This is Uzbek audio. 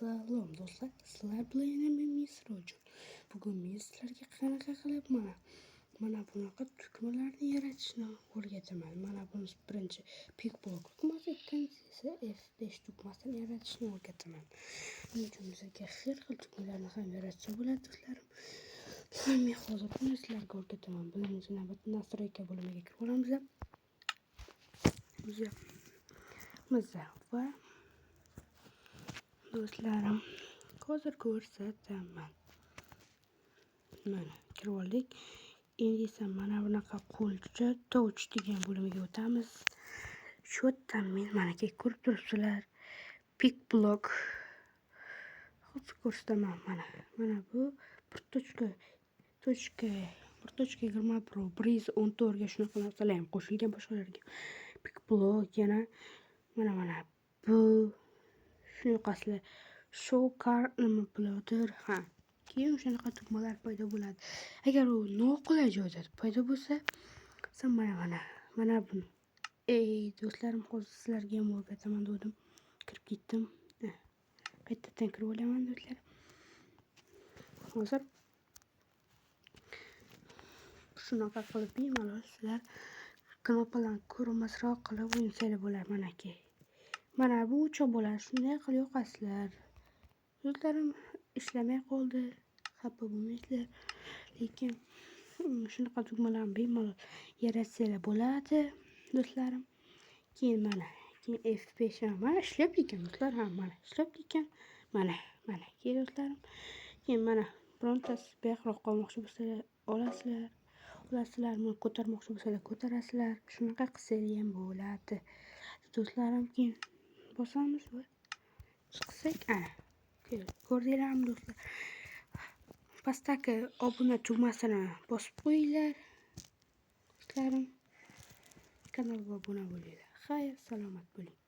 Salom, do'stlar, sizlar bilan yana men, Misrojon. Bugun men sizlarga qanaqa qilib mana bunaqa tugmalarni yaratishni o'rgataman. Mana buni birinchi pick block tugmasi, ikkinchisi esa F5 tugmasini yaratishni o'rgataman. Buning uchun bizga har xil tugmalarni ham yaratsa bo'ladi, do'stlarim. Men hozir buni sizlarga o'rgataman. Birinchi navbatda настройка bo'limiga kirib olamiz. Biz va do'stlarim, hozir ko'rsataman. Mana, kirib oldik. Endi esa mana bunaqa qo'lcha touch degan bo'limiga o'tamiz. Shu yerdan men, manaki, ko'rib turibsizlar, pick block hozir ko'rsataman. Mana bu bir точка точка 1.20 Pro, 114ga shunaqa narsalar ham qo'shilgan, boshqalarga. Pick block, yana mana bu shunaqasizlar, show car nima bulardir, ha. Keyin o'shanaqa tugmalar paydo bo'ladi. Agar u noqulay joyda paydo bo'lsa, sen mana buni, ey do'stlarim, hozir sizlarga ham o'rgataman degandim, kirib ketdim. Qaytadan kirib olaman, do'stlar. Hozir shunaqa qilib bemalol sizlar knopkalarni ko'rinmasroq qilib o'ynasanglar bo'ladi, manaki. Mana bu o'chiq bo'ladi. Shunday qilib yoqasizlar. Do'stlarim, ishlamay qoldi. Xafa bo'lmaysizlar. Lekin shunaqa tugmalarni bemalol yaratsanglar bo'ladi, do'stlarim. Keyin mana, keyin F5 ham mana ishlab ekan, do'stlar, ha, mana ishlab ekan. Mana keyin, do'stlarim, keyin mana birontasi buyoqroq olmoqchi bo'lsalar, olasizlar. Olasizlar, buni ko'tarmoqchi bo'lsalar, ko'tarasizlar. Shunaqa qilsanglar ham bo'ladi. Do'stlarim, keyin bosamiz va chiqsak, ana. Ko'rdinglarmi, do'stlar? Pastdagi obuna tugmasini bosib qo'yinglar. Do'stlarim, kanalga obuna bo'linglar. Xayr, salomat bo'ling.